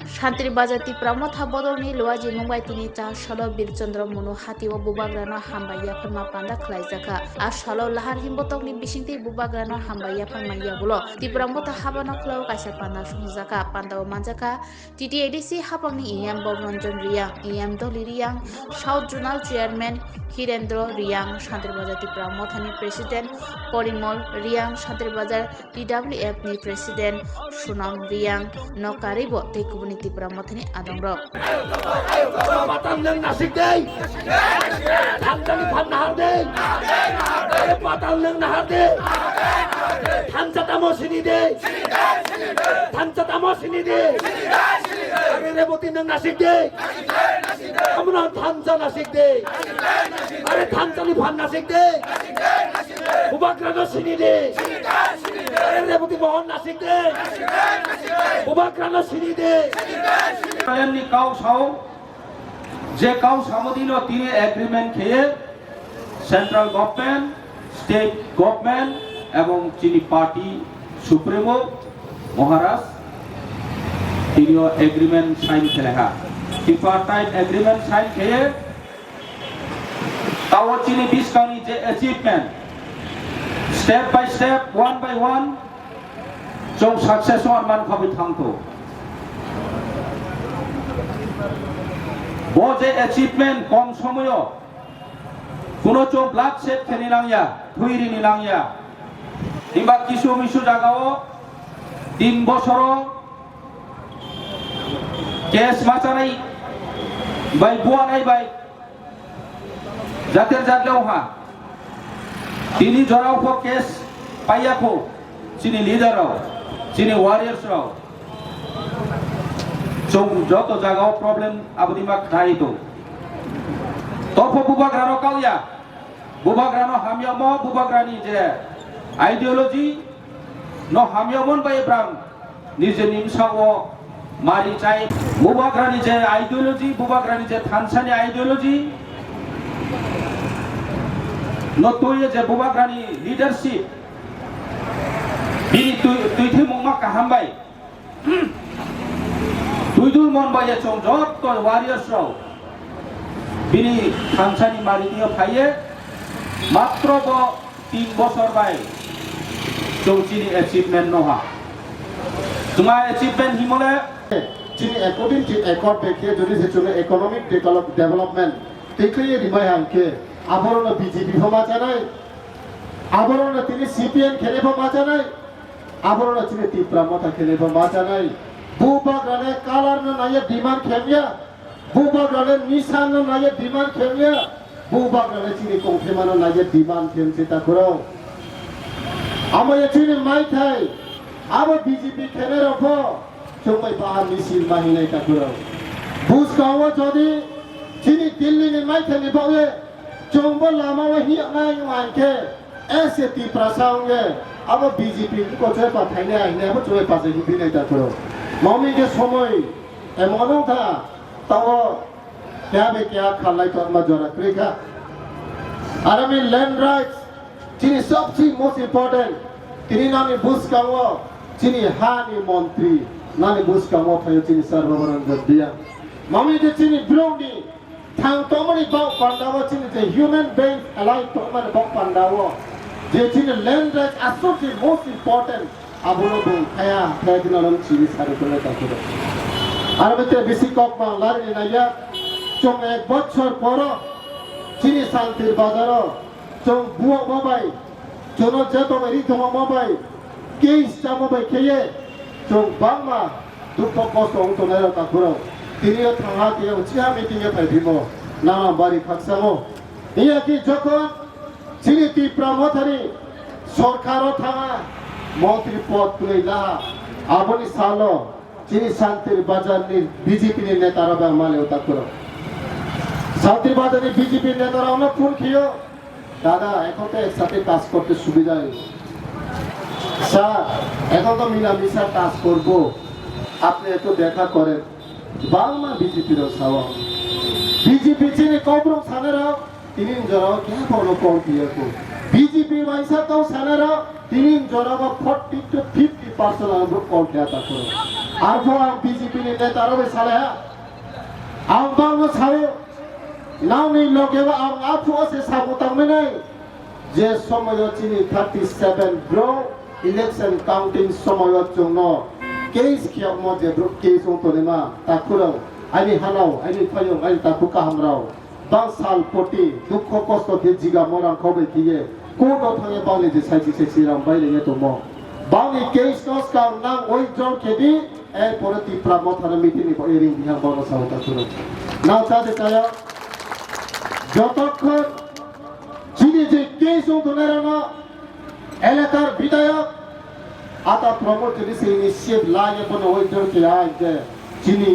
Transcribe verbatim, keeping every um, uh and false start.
Santri Bazar Tipra Motha bodolni luajimung bai tini char salo Bir Chandra Monu hatio bubagrano hambai yapharma panda khlaijakha. A salo lahar himbotokni bisingtwi bubagrano hambai yapharma yagulo Tipra Motha habano khwlao kaisa panda songjakha. Pandao manjakha T T A D C hapangni E M Bobranjan Riyang, E M Doli Riyang, South Zonal Chairman Hirendra Riyang, Santri Bazar Tipra Mothani President Porimol Riyang, Santri Bazar T W F ni President Sunam Riyang no karwi bo tei kubuni Tipra Mothani adongrok. Patal nwng nasik dei. Thansa ni phan nahar dei. Patal nwng nahar dei. Thansa tamo sini dei. Thansa tamo sini dei. Are Reboti nwng nasik dei. Amuna thansa nasik dei. Are thansa ni phan nasik dei. Bubagrano sini dei. Are Reboti Mohan nasik dei. Bubagrano sini dei. Ni kau sao, je kau samodino tini agreement kheye central government, state government ebong chini party supremo Maharaj tinio agreement sign kheleha. Tripartite agreement sign kheye tao chini biskangni je achievement, step by step, one by one, chwng success wan man khabai thangtho. Bo je achievement kom somoyo kuno chwng blood shed kheni nangya, thwi rini nangya. Himba kisu misu jagao tin bosoro case machanai bai buanai bai jater jatle wngha. Tini jorao kho case paiya kho chini leader rao, chini warriors rao. Chwng joto jagao problem aboni ma khnai tong. Topho bubagrano kauya, bubagrano hamyamo, bubagrani je ideology no hamyamon bai bram nije nimsao mari chai. Bubagrani je ideology, bubagrani je thansani ideology no tuiye je bubagrani leadership bini twi-, twithimungma kaham bai Duidul mon bai chwng joto warriors rok bini thansani marinio phaiye matro bo tin bosor bai chwng chini achievement no ha. Chwng achievement himole chini according to accord bai khe jodi se chwng economic develop-, development tei khe rimai hang khe aborok no B J P pho ma chanai, aborok no tini C P M khe pho ma chanai. Aborok chini Tipra Motha khe bo ma chanai. Bubagrani color no naiye demand khemya. Bubagrani nisan no naiye demand khemya. Bubagrani chini kongthema no naiye demand khem se takhurok. Amo ye chini maithai. Abo B J P khe rok pho chwng bai bahar misil ma hinai takhurok. Buskang o jodi chini Delhi ni maithai ni bagwi chwng bo lama o hiya nai wng khe S A Tiprasa wngwi abo B J P ni kochai pa thainai hinwi abo chwrai pa jai hinwi nai ta phuru. Mami khe somoi emon wng kha, tao kya be kya khalai tongma jora kwrwi kha. Arami land rights chini sabse most important. Tini nani bwskango chini ha ni montri, nani bwskango phaio chini Sarbabaranjan Biyang. Mami khe chini brongni Thang tongmani bok pandao chini je human beings alai tongmani bok pandao je chini land rights aswk je most important abono bung khaya khaya dina rom chini sari tongmani takhuro. Aro bete bisi kok ma lari naya chong ek bochor poro chini Santir Bazaro chong buo mobai Jono je tongmani ri tongma mo bai, case chamo bai kheye, chwng bangma dukho kosto wng tongnai rok takhurok. Tini o thangha khe o chiha meeting e phai phimo, nana bari khakchangmo. Iya ki jokhon chini Tipra Mothani sorkar o thangha, montri pod kwrwi laha, aboni salo chini Santir Bazar ni B J P ni neta rok ang male o takhurok. Santir Bazar ni B J P neta rok no phone khiyo, দাদা, এখন তো একসাথে কাজ করতে সুবিধা হয়েছে। স্যার, এখন তো মিলামিশা কাজ করব, আপনি একটু দেখা করেন। Bangma B J P rok sao, B J P chini kokrok sanai rok tini jorao khe bono call khlaiya kho. B J P waisa kok sanai rok tini jorao forty to fifty percent ang call khlaiya ta kho. Arphuh ang B J P ni neta rok bai salaiha. Ang bangno sao, nangni loge o ang aphuru se samung tangmani. Je somoyo chini thirty seven bro election counting somoyo chwngno case khiyokmo je bro case wng tonima takhurok, ani hanao, ani phaiyong, ani takhu kahamrao. Bang sal poti, dukho kosto khe jiga morang kho bai khiye, court o thangye bangni je saisi saisi rang bai lengye tongmo. Bangni case no swkang nang withdraw khe di, er pore Tipra Motha no meeting ni bo ring bihang bangno sao ta suru. Nang cha de kaya, jotokhon chini je case wng tongnai rano, Elakar bidayok ata Pramod Tripuri se initiate laiya bono withdraw khe ai je chini